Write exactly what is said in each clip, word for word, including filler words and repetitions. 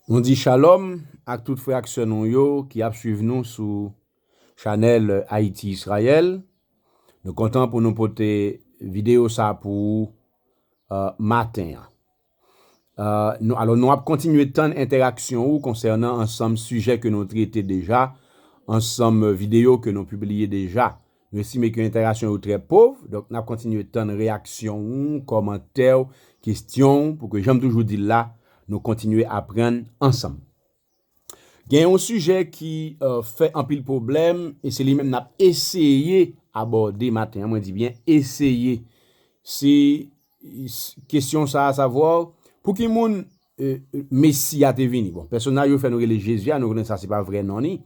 Nou di shalom ak tout frè ak sè nou yo ki ap swiv nou sou chanèl Ayiti Izrayèl. Nou kontan pou nou pote videyo sa pou ou, euh, maten an. Euh, nou, alò, nou ap kontinye tann entèraksyon ou konsènan ansanm sijè ke nou trete deja, ansanm videyo ke nou pibliye deja. Nou estime ke entèraksyon yo trè pov, donk n ap kontinye tann reyaksyon ou, kòmantè w, kesyon w, pou ke jan m toujou di l la, nou kontinye aprann ansanm. Gen yon sijè ki, euh, fè anpil pwoblèm, e se li menm n ap eseye abòde maten an. Mwen di byen eseye. Se, s-, kesyon sa a, savwa, pou ki moun, euh, Mesi a te vini? Bon, pèsonaj yo fè nou rele Jezi a, nou konnen sa se pa vrè non li.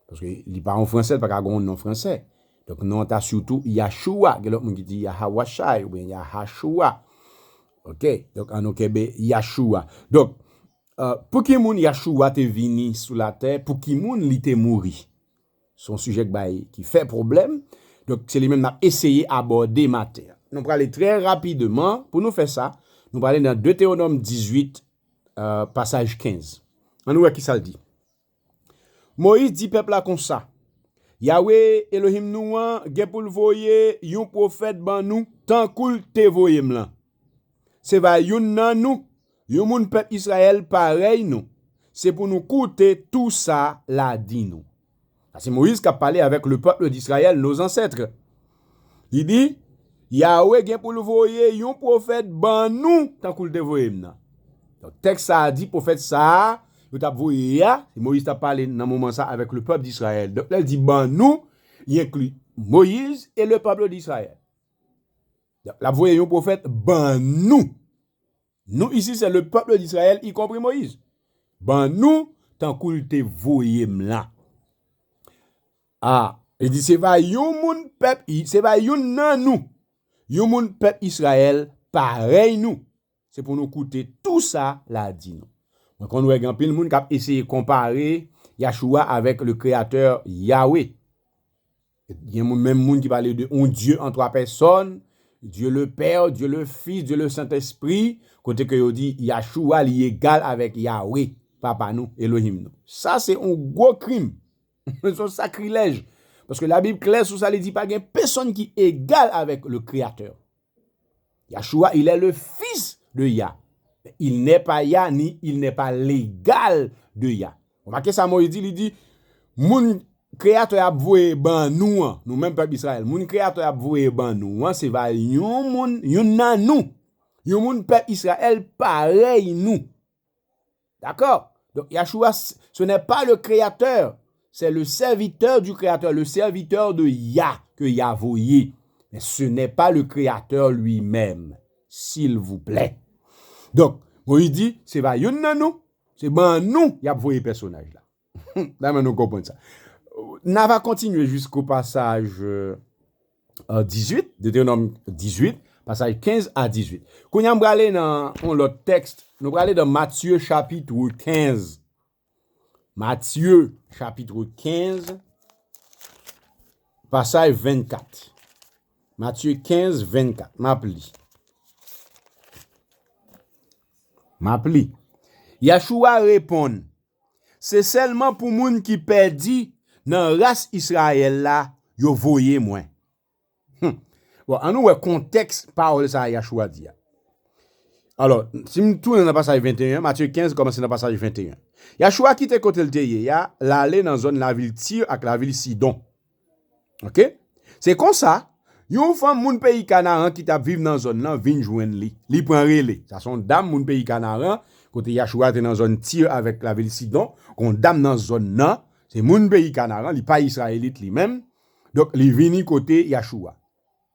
Paske li pa yon fransè, li pa ka gen yon non fransè. Donk, non an ta sitou Yahshua. Gen lòt moun ki di Yahawashai oubyen Yahashua. Oke, donk, an nou kenbe Yahshua. Donk, euh, pou ki moun Yahshua te vini sou latè? Pou ki moun li te mouri? Se yon sijè k bay, ki fè pwoblèm. Donk, se li menm n ap eseye abòde maten an. Nou prale trè rapidman. Pou nou fè sa, nou prale nan Detewonòm dizuit, euh, pasaj kenz. An nou wè ki sa l di. Moyiz di pèp la konsa, Yawe, Elohim nou an, gen pou l voye yon pwofèt ban nou, tankou l te voye m lan. Se va youn nan nou, yon moun pèp Izrayèl parèy nou. Se pou nou koute tou sa l a di nou. Sa se Moyiz k ap pale avèk le peuple d'Israël, nos ancêtres. Li di, Yawe gen pou l voye yon pwofèt ban nou, tankou l te voye m nan. Donk, tèks sa a di, pwofèt sa a, yo t ap voye a, se Moyiz t ap pale nan moman sa avèk le peuple d'Israël. Donk, lè l di ban nou, li enkli Moyiz e le peuple d'Israël. Donk, l ap voye yon pwofèt ban nou. Nous ici, c'est le peuple d'Israël, y compris Moïse. Ban nou, tankou l te voye m la. A, li di, se va yon moun pèp, se va youn nan nou, yon moun pèp Izrayèl parèy nou. Se pou nou koute tou sa l a di nou. Mwen konn wè gen anpil moun k ap eseye konpare Yahshua avèk le Créateur Yahweh. Gen moun, menm moun ki pale de un Dieu en trois personnes, Dieu le Père, Dieu le Fils, Dieu le Saint-Esprit, kote ke yo di Yahshua li egal avèk Yahweh, Papa nou, Elohim nou. Sa se yon gwo krim. Se yon sakrilèj. Paske Labib klè sou sa, li di pa gen pèsonn ki egal avèk le Créateur. Yahshua, il est le fils de Yah. Il n'est pas Yah, ni il n'est pas l'égal de Yah. Remake sa Moyiz di, li di, moun Kreyatè ap voye ban nou an, nou menm pèp Izrayèl, moun Kreyatè ap voye ban nou an, se va yon moun, youn nan nou, yon moun pèp Izrayèl parèy nou. D'accord? Donc, Yahshua, ce n'est pas le créateur, c'est le serviteur du créateur, le serviteur de Yah que Yah voyé. Mais ce n'est pas le créateur lui-même, s'il vous plaît. Donk, Moyiz di, se pa youn nan nou, se ban nou y ap voye pèsonaj la. Damè nou konprann sa. N a va kontinye jisko pasaj, euh, euh, dizuit, Detewonòm dizuit, pasaj kenz a dizuit. Kounye a, m prale nan yon lòt tèks. Nou prale nan Matye chapit kenz. Matye chapit kenz, pasaj vennkat. Matye kenz, vennkat. M ap li. M ap li. Yahshua reponn, se sèlman pou moun ki pèdi nan ras Izrayèl la yo voye mwen. Hmm. Bon, ann nou wè kontèks pawòl sa a Yahshua di a. Alò, si m tounen nan pasaj venteyen, Matye kenz kòmanse nan pasaj venteyen. Yahshua kite kote l te ye a, l ale nan zòn lavil Tir ak lavil Sidon. Oke? Se konsa, yon fanm moun peyi Kanaran ki t ap viv nan zòn nan vin jwenn li. Li pran rele. Sa se yon dam moun peyi Kanaran, kote Yahshua te nan zòn Tir avèk lavil Sidon, gen yon dam nan zòn nan, se moun peyi Kanaran, li pa Izrayelit li menm. Donk, li vini kote Yahshua.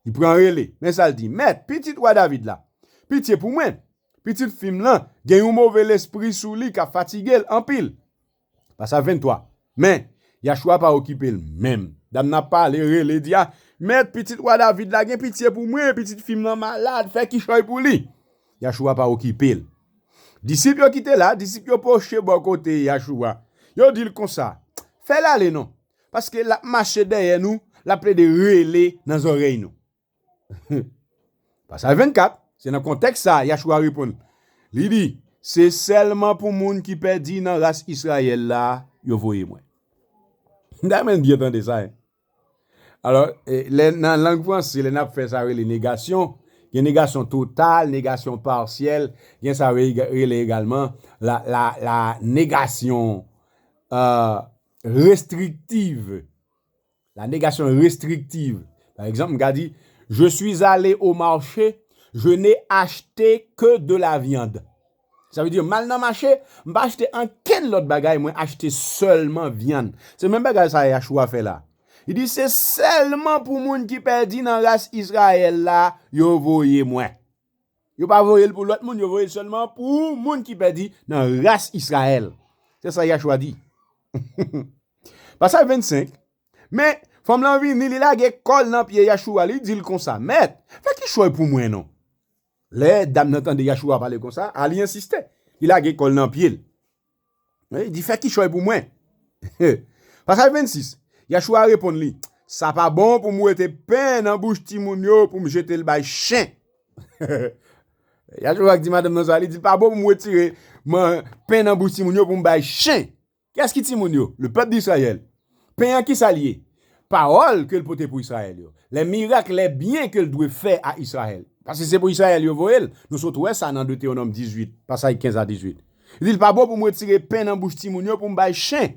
Li pran rele. Men sa l di, Mèt, pitit wa David la, pitye pou mwen. Pitit fi m lan gen yon move lespri sou li k ap fatige l anpil. Pasaj venntwa. Men, Yahshua pa okipe l menm. Dam nan ap pale, rele, di a, Mèt, pitit wa David la, gen pitye pou mwen, pitit fi m lan malad, fè kichòy pou li. Yahshua pa okipe l. Disip yo ki te la, disip yo pwoche bò kote Yahshua. Yo di l konsa, fè l ale non, paske l ap mache dèyè nou, l ap plede rele nan zòrèy nou. Pasaj vennkat, se nan kontèks sa a Yahshua reponn. Li di, Se sèlman pou moun ki pèdi nan ras Izrayèl la, yo voye mwen. M ta renmen byen tande sa, hein. Alò, e, lè, nan lang franse, lè n ap fè sa rele negasyon, gen negasyon total, negasyon pasyèl, gen sa rele egalman la, la, la négation, euh, restrictive. La négation restrictive. Pa egzanp, m ka di, je suis allé au marché, je n'ai acheté que de la viande. Sa vle di, m al nan mache, m pa achte ankenn lòt bagay, mwen achte sèlman vyann. Se menm bagay sa Yahshua fè la. Li di, se sèlman pou moun ki pèdi nan ras Izrayèl la, yo voye mwen. Yo pa voye l pou lòt moun, yo voye l sèlman pou moun ki pèdi nan ras Izrayèl. Se sa Yahshua di. Pasaj vennsenk. Men, fanm lan vini, li lage kò l nan pye Yahshua, li di l konsa, Mèt, fè kichòy pou mwen non. Lè dam nan tande Yahshua pale konsa, a li ensiste. Li lage kò l nan pye l. Li di, fè kichòy pou mwen. Pasaj vennsis. Yahshua reponn li, sa pa bon pou m wete pen nan bouch timoun yo pou m jete l bay chen. Yahshua di madanm nan sa, li di, pa bon pou m retire man, pen nan bouch timoun yo pou m bay chen. Kiyès ki timoun yo? Le peuple d'Israël. Pen an, kisa l ye? Pawòl ke l pote pou Izrayèl yo. Les miracles, les biens ke l dwe fè a Izrayèl. Paske se pou Izrayèl yo voye l. Nou sot wè sa nan Detewonòm dizuit, pasaj kenz a dizuit. Li di, l pa bon pou m retire pen nan bouch timoun yo pou m bay chen.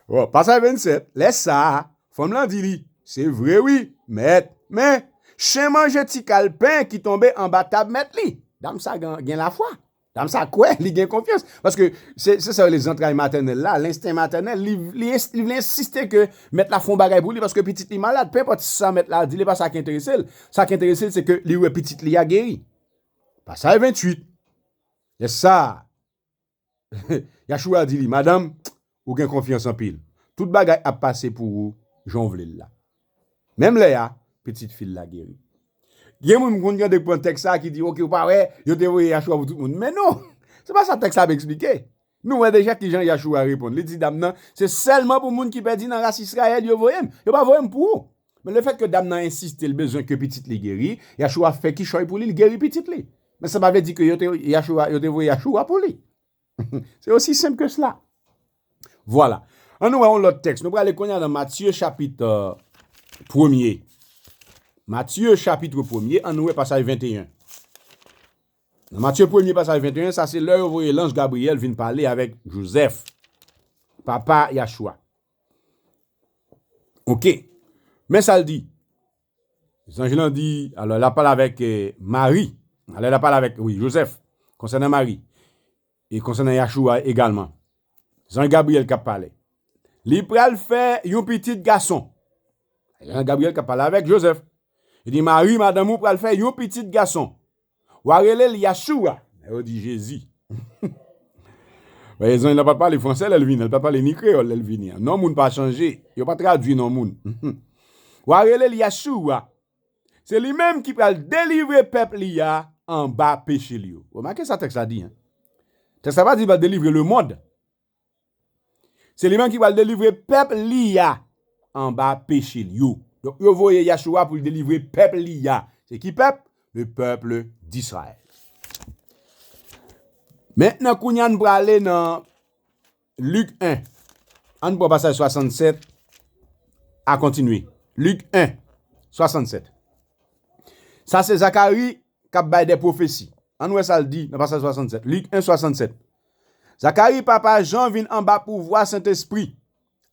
Bon, pasaj vennsèt, lè sa a, fanm lan di li, se vre wi, mèt, men chen manje ti kal pen ki tonbe anba tab mèt li. Dam sa gen, gen lafwa. Dam sa kwè, li gen konfyans. Paske se, se sa yo rele zantray matènèl la, lensten matènèl, li, li, li vle ensiste ke mèt la fè yon bagay pou li paske pitit li malad. Penpòt sa mèt la di, li pa sa ki enterese l. Sa ki enterese l, se ke li wè pitit li a geri. Pasaj venntuit. Lè sa a, Yahshua di li, madanm, ou gen konfyans anpil. Tout bagay ap pase pou ou jan w vle l la. Menm lè a, pitit fi l la geri. Gen moun m konn tande pran tèks sa a ki di, oke, ou pa wè, yo te voye Yahshua pou tout moun. Men non, se pa sa tèks la ap eksplike. Nou wè deja kijan Yahshua reponn. Li di dam nan, se sèlman pou moun ki pèdi nan ras Izrayèl yo voye m. Yo pa voye m pou ou. Men lefètke dam nan ensiste, l bezwen ke pitit li geri, Yahshua fè kichòy pou li, l geri pitit li. Men sa pa vle di ke yo te, Yahshua, yo te voye Yahshua pou li. Se osi senp ke sela. Vwala. Ann nou wè yon lòt tèks. Nou prale kounye a nan Matye chapit, euh, premye. Matye chapit premye, ann nou wè pasaj venteyen. Nan Matye premye pasaj venteyen, sa se lè yo voye lanj Gabriyèl vin pale avèk Jozèf, papa Yahshua. Oke. Men sa l di. Zanj lan di, alò, l ap pale avèk, eh, Mari. Alò, l ap pale avèk, wi, Jozèf, konsènan Mari. E konsènan Yahshua egalman. Zanj Gabriyèl k ap pale. Li pral fè yon pitit gason. Zanj Gabriyèl k ap pale avèk Jozèf. Li di, Mari, madanm ou pral fè yon pitit gason. W a rele l Yahshua. Yo di Jezi. Zanj lan pa t pale franse lè l vini, li pa t pale ni kreyòl lè l vini an. Non moun pa chanje. Yo pa tradui non moun. W a rele l Yahshua. Se li menm ki pral delivre pèp li a anba peche l yo. Remake sa tèks la di, hein. Tèks la pa di l pral delivre lemonn. Se li menm ki pral delivre pèp li a anba peche l yo. Donk, yo voye Yahshua pou l delivre pèp li a. Se ki pèp? Le peuple d'Israël. Mentnan, kounye a, n prale nan Lik en. Ann pran pasaj swasannsèt a kontinye. Lik en, swasannsèt. Sa se Zakari k ap bay de pwofesi. Ann wè sa l di nan pasaj swasannsèt. Lik en, swasannsèt. Zakari, papa Jan, vin anba pouvwa Sentespri.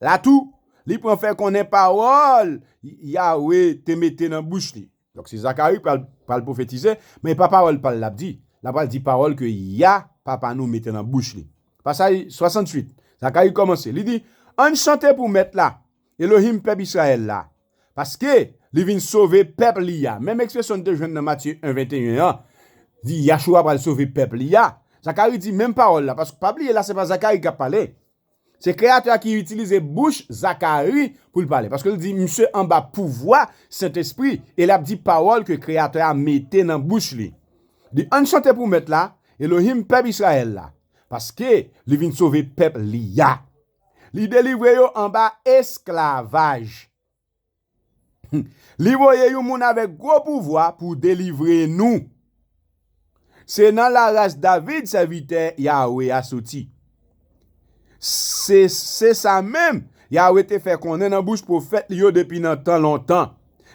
La tou, li pran fè konnen pawòl Yawe te mete nan bouch li. Donk, se Zakari pral, pral pwofetize, men e pa pawòl pa l l ap di. L ap pral di pawòl ke Ya, papa nou, mete nan bouch li. Pasaj swasantuit, Zakari kòmanse. Li di, ann chante pou Mèt la, Elohim pèp Izrayèl la, paske li vin sove pèp li a. Menm ekspresyon n te jwenn nan Matye en, venteyen an, di Yahshua pral sove pèp li a. Zakari di menm pawòl la, paske pa bliye la, se pa Zakari k ap pale. Se Kreyatè a ki itilize bouch Zakari pou l pale. Paske l di, misye anba pouvwa Sentespri, e l ap di pawòl ke Kreyatè a mete nan bouch li. Li di, ann chante pou Mèt la, Elohim pèp Izrayèl la, paske li vin sove pèp li a. Li delivre yo anba esklavaj. Li voye yon moun avèk gwo pouvwa pou delivre nou. Se nan laras David, sèvitè Yawe a, soti. Se, se sa menm Yawe te fè konnen nan bouch pwofèt li yo depi nan tan lontan.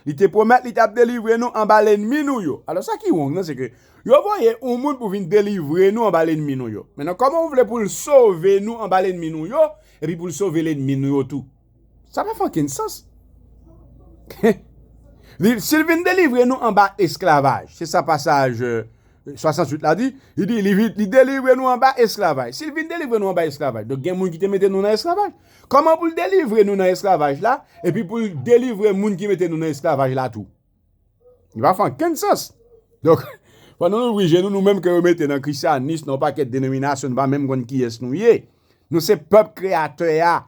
Li te pwomèt li t ap delivre nou anba lènmi nou yo. Alò, sa ki wrong nan, se ke yo voye yon moun pou vin delivre nou anba lènmi nou yo. Mentnan, kòman ou vle pou l sove nou anba lènmi nou yo, epi pou l sove lènmi nou yo tou? Sa pa fè okenn sans. Li, si l vin delivre nou anba esklavaj, se sa pasaj, euh, swasanntuit la di, li di, li, vin- li delivre nou anba esklavaj. Si l vin delivre nou anba esklavaj, donk gen moun ki te mete nou nan esklavaj. Kòman pou l delivre nou nan esklavaj la, epi pou l delivre moun ki mete nou nan esklavaj la tou? Li pa fè okenn sans. Donk, pandan nou louvri je nou, nou menm ke yo mete nan krisyanis, nan yon pakèt denominasyon, nou pa menm konn kiyès nou ye. Nou se pèp Kreyatè a.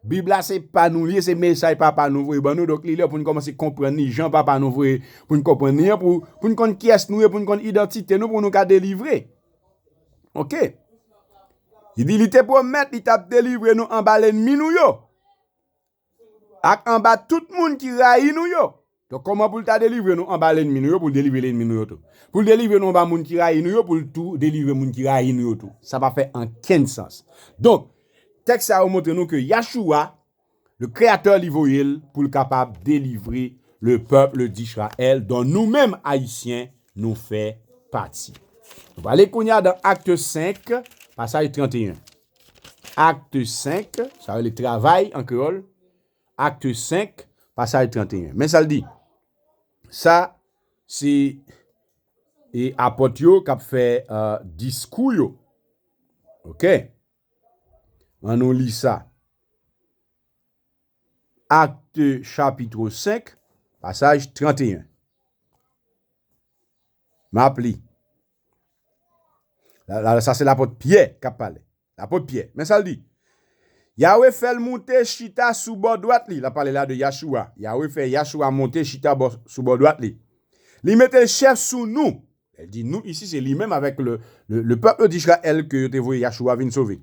Bib la se pa nou li ye, se mesaj Papa nou voye ban nou. Donk, li lè pou n kòmanse konprann li jan Papa nou voye pou n konprann li an, pou, pou n konn kiyès nou ye, pou n konn idantite nou, pou nou ka delivre. Oke? Li di, li te pwomèt li t ap delivre nou anba lènmi nou yo, ak anba tout moun ki rayi nou yo. Donk, kòman pou l ta delivre nou anba lènmi nou yo, pou l delivre lènmi nou yo tou? Pou l delivre nou anba moun ki rayi nou yo, pou l tou delivre moun ki rayi nou yo tou? Sa pa fè okenn sans. Donk, tèks sa yo montre nou ke Yahshua, le Créateur, li voye l pou l kapab delivre le peuple d'Israël, dont nou menm, Ayisyen, nou fè pati. Nou prale kounye a dan Acte cinq, pasaj trente et un. Acte cinq, sa rele travay an kreyòl. Acte cinq, pasaj trente et un. Men sa l di. Sa, se, e, apòt yo k ap fè, euh, diskou yo. Oke? Ann nou li sa. Acte chapitre cinq, pasaj trente et un. M ap li. La, la, sa se lapòt Pyè k ap pale. Lapòt Pyè. Men sa l di. Yawe fè l monte chita sou bò dwat li. L ap pale la de Yahshua. Yawe fè Yahshua monte chita bò, sou bò dwat li. Li mete l chèf sou nou. Lè l di nou isi, se li menm avèk le, le, le peuple d'Israël ke yo te voye Yahshua vin sove.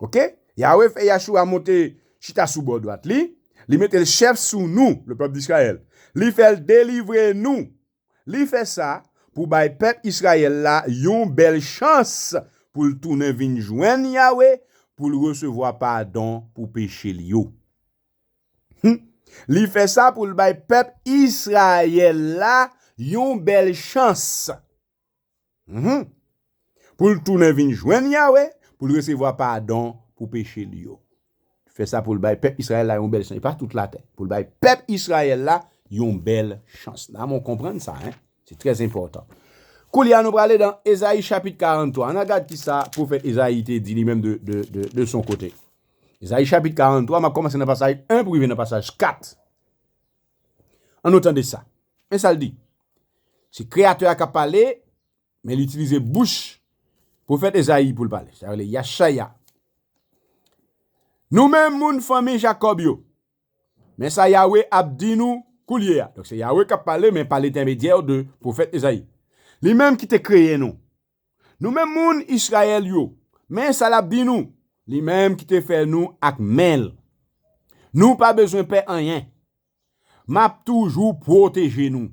Oke? Yawe fè Yahshua monte chita sou bò dwat li. Li mete l chèf sou nou, le peuple d'Israël. Li fè l delivre nou. Li fè sa pou bay pèp Izrayèl la yon bèl chans pou l tounen vin jwenn Yawe, pou l resevwa padon pou peche l yo. Hmm. Li fè sa pou l bay pèp Izrayèl la yon bèl chans. Mhm. Pou l tounen vin jwenn Yawe, pou l resevwa padon pou peche l yo. Fè sa pou l bay pèp Izrayèl la yon bèl chans. E pa tout latè. Pou l bay pèp Izrayèl la yon bèl chans. La, mwen konprann sa, en. Se trè enpòtan. Koulye a, nou prale dan Ezayi chapit karant twa. Ann al gad kisa pwofèt Ezayi te di li menm de, de, de, de son kote. Ezayi chapit karant twa, m ap kòmanse nan pasaj en pou rive nan pasaj kat. Ann nou tande sa. Men sa l di. Se Kreyatè a k ap pale, men li itilize bouch pwofèt Ezayi pou l pale. Sa rele Yachaya. Nou menm moun fanmi Jakòb yo, men sa Yawe ap di nou koulye a. Donk, se Yawe k ap pale, men pa lentèmedyè de pwofèt Ezayi. Li menm ki te kreye nou. Nou menm moun Izrayèl yo, men sa l ap di nou. Li menm ki te fè nou ak men l. Nou pa bezwen pè anyen. M ap toujou pwoteje nou.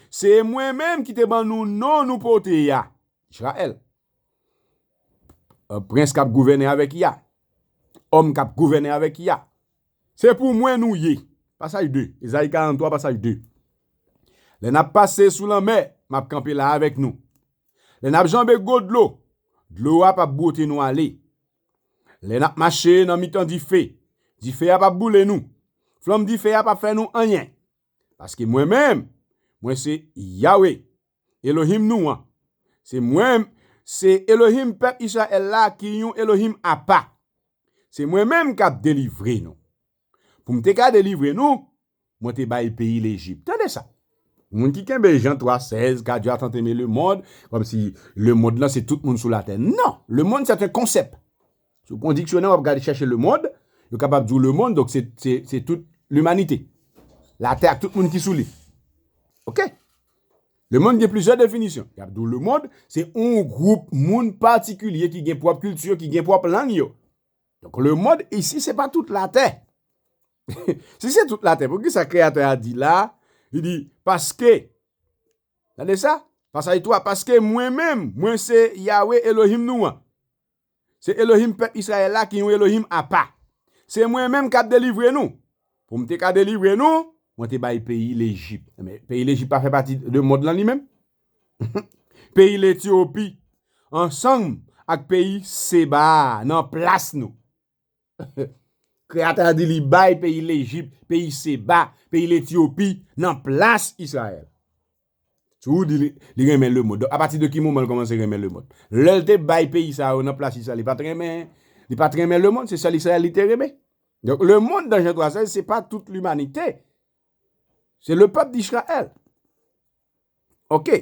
Se mwen menm ki te ban nou non nou pote a, Izrayèl. Euh, prens k ap gouvène avèk Yah. Òm k ap gouvène avèk Yah. Se pou mwen nou ye. Pasaj de. Ezayi karant twa, pasaj de. Lè n ap pase sou lanmè, m ap kanpe la avèk nou. Lè n ap janbe gwo dlo, dlo a p ap bwote nou ale. Lè n ap mache nan mitan dife, dife a p ap boule nou. Flanm dife a p ap fè nou anyen. Paske mwen menm, mwen se Yawe, Elohim nou an. Se mwen, se Elohim pèp Izrayèl la ki yon Elohim apa. Se mwen menm k ap delivre nou. Pou m te ka delivre nou, mwen te bay peyi Lejip. Tande sa. Moun ki kenbe Jan twa sèz, ka Dieu a tant aimé le monde, kòmsi lemonn lan se tout moun sou latè. Non, lemonn se yon konsèp. Si w pran diksyonè, w ap gade chèche lemonn, yo kapab di w lemonn, donk se, se, se tout limanite. Latè ak tout moun ki sou li. Oke? Lemonn gen plizyè definisyon. Y ap di w lemonn, se yon gwoup moun patikilye ki gen pwòp kilti yo, ki gen pwòp lang yo. Donk, lemonn isi, se pa tout latè. Si se tout latè, poukisa Kreyatè a di la, li di, paske, tande sa, Pasaj twa, paske mwen menm, mwen se Yawe Elohim nou an. Se Elohim pèp Izrayèl la ki yon Elohim apa. Se mwen menm k ap delivre nou. Pou m te ka delivre nou, mwen te bay peyi Lejip. Men peyi Lejip pa fè pati de mond lan li menm? Peyi Letyopi, ansanm ak peyi Seba a nan plas nou. Kreyatè a di li bay peyi Lejip, peyi Seba, peyi Letyopi nan plas Izrayèl. Tou di li, li renmen lemonn. Donk, apati de ki moman l kòmanse renmen lemonn? Lè l te bay peyi sa yo nan plas Izrayèl, li pa t renmen, li pa t renmen lemonn, se sèl Izrayèl li te renmen. Donk, lemonn nan Jan twa sèz, se pa tout limanite. Se le pèp d'Izrayèl. Oke.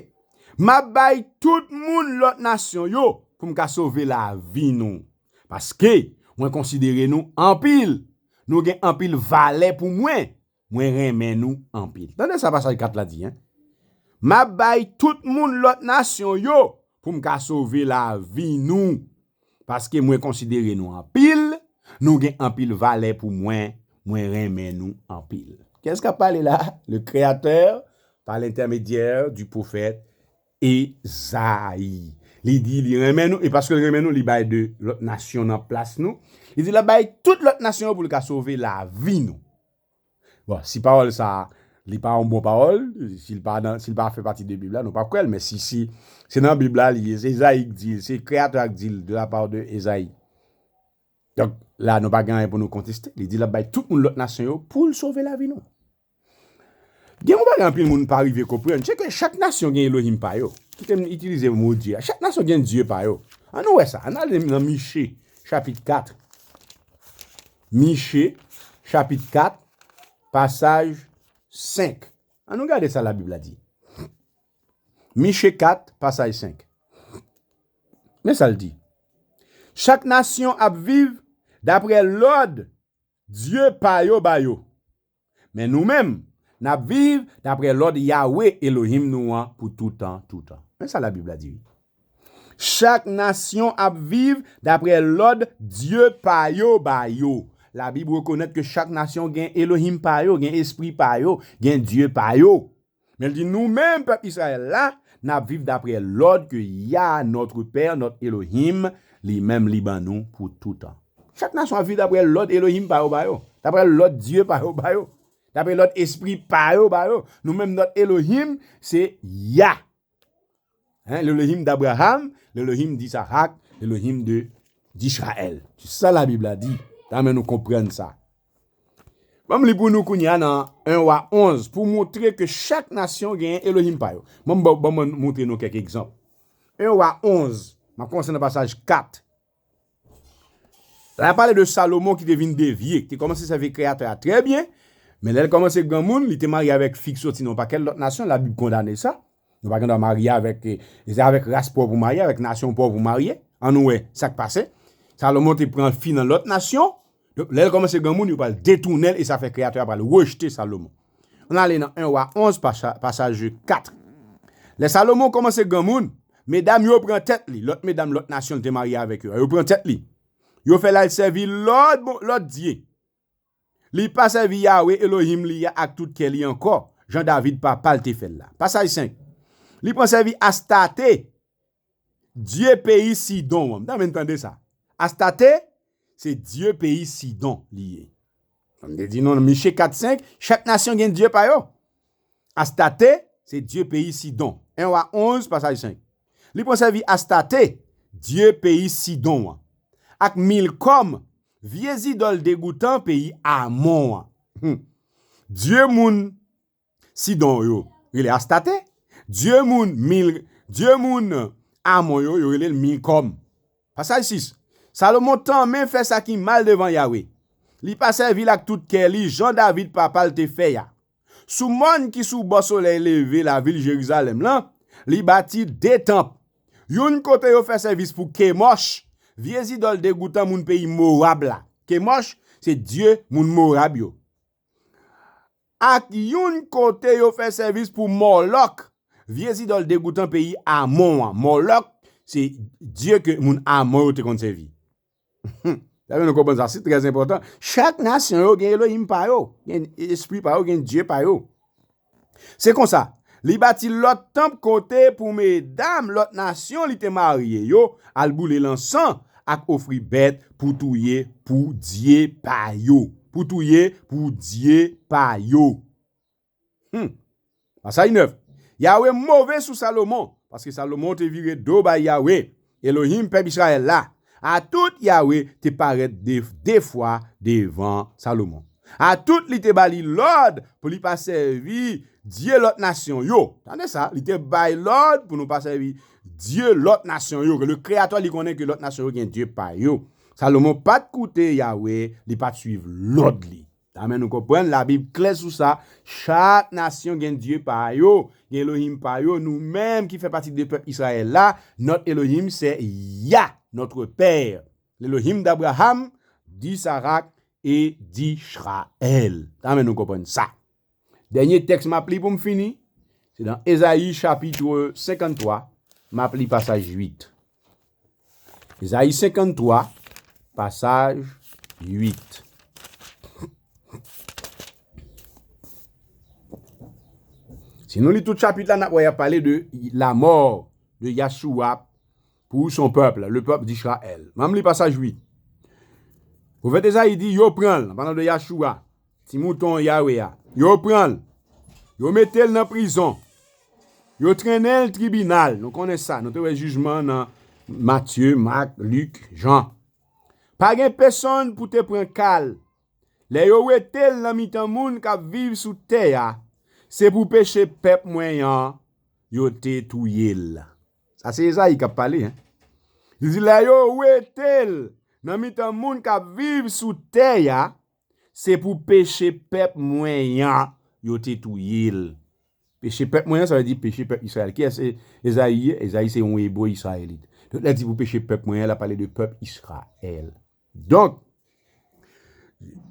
M ap bay tout moun lòt nasyon yo pou m ka sove lavi nou. Paske mwen konsidere nou anpil. Nou gen anpil valè pou mwen. Mwen renmen nou anpil. Tande sa pasaj kat la di, en. M ap bay tout moun lòt nasyon yo pou m ka sove lavi nou. Paske mwen konsidere nou anpil, nou gen anpil valè pou mwen, mwen renmen nou anpil. Kiyès k ap pale la? Le Créateur, par l'intermédiaire du prophète Ezayi. Li di li renmen nou, e paske l renmen nou, li bay de lòt nasyon nan plas nou. Li di l ap bay tout lòt nasyon yo pou l ka sove lavi nou. Bon, si pawòl sa, li pa yon bon pawòl, si l pa nan, si l pa fè pati de Bib la, nou p ap kwè l, men si, si se nan Bib la li ye, se Ezayi k di l, se Kreyatè a k di l, de la part de Ezayi. Donk, la, nou pa gen anyen pou nou konteste. Li di l ap bay tout moun lòt nasyon yo pou l sove lavi nou. Gen yon bagay anpil moun pa rive konprann, se ke chak nasyon gen Elohim pa yo. Kite m itilize mo Dye a. Chak nasyon gen Dye pa yo. Ann nou wè sa. Ann ale nan Miche, chapit kat. Miche, chapit kat, pasaj senk. Ann nou gade sa Labib la di. Miche kat, pasaj senk. Men sa l di. Chak nasyon ap viv daprè lòd dye pa yo ba yo. Men nou menm, n ap viv daprè lòd Yawe, Elohim nou an, pou toutan, toutan. Men sa Labib la di, wi. Chak nasyon ap viv daprè lòd dye pa yo ba yo. Labib rekonèt ke chak nasyon gen Elohim pa yo, gen espri pa yo, gen dye pa yo. Men l di, nou menm, pèp Izrayèl la, n ap viv daprè lòd ke Yah, notre Père, notre Elohim, li menm li ban nou pou toutan. Chak nasyon ap viv daprè lòd Elohim pa yo ba yo, daprè lòd dye pa yo ba yo, daprè lòd espri pa yo ba yo. Nou menm, notre Elohim, se Yah. Hein, l'Elohim d'Abraham, l'Elohim d'Isaac, l'Elohim de, d'Israël. Se sa Labib la di. Tanmen nou konprann sa. Ban m li pou nou kounye a nan en Wa onz, pou montre ke chak nasyon gen Elohim pa yo. Ban m, ban m montre nou kèk egzanp. En Wa onz, m ap kòmanse nan pasaj kat. La pale de Salomon ki te vin devye, ki te kòmanse sèvi Kreyatè a trè byen, men lè l kòmanse granmoun, li te marye avèk fi k soti nan yon pakèt lòt nasyon, Labib kondane sa. Nou pa gen dwa marye avèk, e, e se avèk ras pa w pou w marye, avèk nasyon pa w pou w marye. Ann nou wè sa k pase. Salomon te pran fi nan lòt nasyon. Donk, lè l kòmanse granmoun, yo pral detounen l e sa fè Kreyatè a pral rejte Salomon. Ann ale nan en Wa onz, pasa-, pasaj kat. Lè Salomon kòmanse granmoun, medam yo pran tèt li, lòt medam lòt nasyon l te marye avèk yo, yo pran tèt li. Yo fè l al sèvi lòt, bon, lòt dye. Li pa sèvi Yawe, Elohim li a, ak tout kè li ankò, jan David papa l te fè l la. Pasaj senk. Li pran sèvi Astate, dye peyi Sidon an. M ta renmen tande sa. Astate, se dye peyi Sidon li ye. Sa m te di nou nan Miche kat senk, chak nasyon gen dye pa yo. Astate, se dye peyi Sidon. En Wa onz, pasaj senk. Li pran sèvi Astate, dye peyi Sidon an, ak Milkòm, vye zidòl degoutan peyi Amon an. Hmm. Dye moun Sidon yo rele Astate, dye moun Mil-, dye moun Amon yo, yo rele l Milkòm. Pasaj sis. Salomon tanmen fè sa ki mal devan Yawe. Li pa sèvi l ak tout kè li, jan David papa l te fè a. Sou mòn ki sou bò solèy leve lavil Jerizalèm lan, li bati de tanp. Youn kote yo fè sèvis pou Kemòch, vye zidòl degoutan moun peyi Mowab la. Kemòch, se dye moun Mowab yo. Ak youn kote yo fè sèvis pou Mòlòk, vye zidòl degoutan peyi Amon an. Mòlòk, se dye ke moun Amon yo te konn sèvi. Sa vle nou konprann sa, se trè enpòtan. Chak nasyon yo gen Elohim pa yo, gen espri pa yo, gen dye pa yo. Se konsa, Li bati lòt tanp kote pou medam lòt nasyon li te marye yo al boule lansan ak ofri bèt pou touye pou dye pa yo. Pou touye pou dye pa yo. Hmm. Pasaj nèf. Yawe move sou Salomon, paske Salomon te vire do bay Yawe, Elohim pèp Izrayèl la. Atout Yawe te parèt de, de fwa devan Salomon. Atout li te ba li lòd pou li pa sèvi dye lòt nasyon yo. Tande sa, li te bay lòd pou nou pa sèvi dye lòt nasyon yo, ke le Kreyatè li konnen ke lòt nasyon yo gen dye pa yo. Salomon pa t koute Yawe, li pa t suiv lòd li. Amen, nou konprann, Labib klè sou sa. Chak nasyon gen dye pa yo, gen Elohim pa yo. Nou menm ki fè pati de pèp Izrayèl la, notre Elohim c'est Yah, notre Père, l'Elohim d'Abraham, d'Isaac et d'Israël. Amen, nou konprann sa. Dènye tèks m ap li pou m fini, se nan Ezayi chapit senkanntwa, m ap li pasaj uit. Ezayi senkanntwa, pasaj uit. Si nou li tout chapit la, n ap wè y ap pale de la mort de Yahshua pour son peuple, le peuple d'Israël. M ap li pasaj uit. Pwofèt Ezayi di, yo pran l, an palan de Yahshua, ti mouton Yawe a. Yo pran l. Yo mete l nan prizon. Yo trennen l tribinal. Nou konnen sa. Nou te wè jijman nan Matye, Mak, Lik, Jan. Pa gen pèsonn pou te pran ka l. Lè yo wete l nan mitan moun k ap viv sou tè a, se pou peche pèp mwen an yo te touye l. Sa se Ezayi k ap pale, en. Li di, lè yo wete l nan mitan moun k ap viv sou tè a, se pou peche pèp mwen an yo te touye l. Peche pèp mwen an, sa vle di peche pèp Izrayèl. Kiyès e-, Ezayi ye? Ezayi se yon ebre izrayelit. Donk, lè l di pou peche pèp mwen an, l ap pale de pèp Izrayèl. Donk,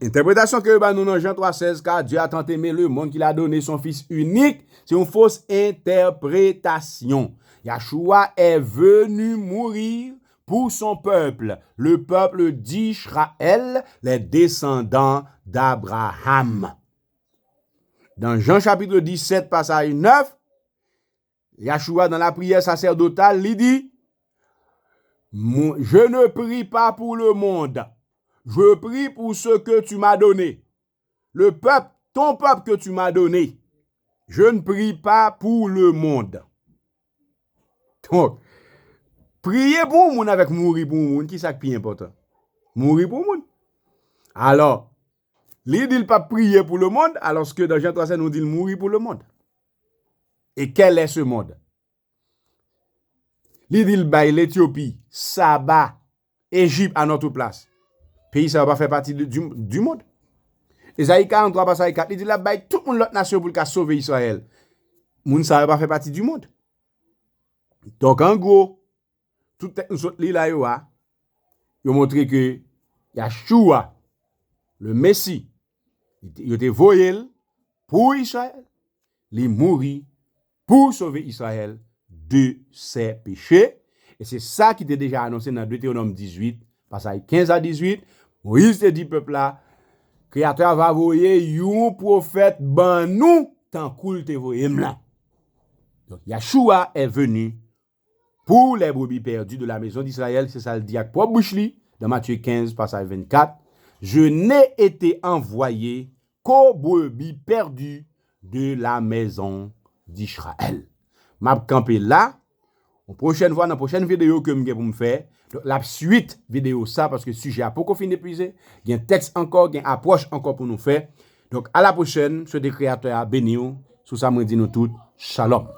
entèpretasyon ke yo ba nou nan Jan twa sèz, car Dieu a tant aimé le monde qu'il a donné son Fils unique, se yon fos entèpretasyon. Yahshua est venu mourir pour son peuple, le peuple d'Israël, les descendants d'Abraham. Dans Jean chapitre dix-sept, pasaj nèf, Yahshua, dans la prière sacerdotale, li di, Mon- je ne prie pas pour le monde, je prie pour ce que tu m'as donné. Le peuple, ton peuple que tu m'as donné. Je ne prie pas pour le monde. Donk, priye pou yon moun avèk mouri pou yon moun, ki sa k pi enpòtan? Mouri pou yon moun. Alò, li di l p ap priye pou lemonn, alòske dan Jan twa sèz nou di l mouri pou lemonn. E kèl è se monn? Li di l bay Letyopi, Saba, Ejip a notre plas. Peyi sa yo pa fè pati de, di, di monn. Ezayi karanntwa pasaj kat, li di l ap bay tout moun lòt nasyon pou l ka sove Izrayèl. Moun sa yo pa fè pati di monn. Donk, an gwo, tout tèks nou sot li la yo a, yo montre ke Yahshua, le Messie, li te- yo te voye l pou Izrayèl. Li mouri pou sove Izrayèl de ses péchés. E se sa ki te deja anonse nan Detewonòm dizuit, pasaj kenz a dizuit. Moyiz te di pèp la, Kreyatè a va voye yon pwofèt ban nou, tankou l te voye m lan. Donk, Yahshua est venu pour les brebis perdues de la maison d'Israël, se sa l di ak pwòp bouch li, dan Matye kenz, pasaj vennkat, Je n'ai été envoyé qu'aux brebis perdues de la maison d'Israël. M ap kanpe la, yon pwochèn fwa, nan pwochèn videyo ke m gen pou m fè, donk, l ap swit videyo sa, paske sijè a poko fin epuize, gen tèks ankò, gen apwòch ankò pou nou fè. Donk, a la pwochèn, m swete Kreyatè a beni w, sou sa mwen di nou tout, shalom.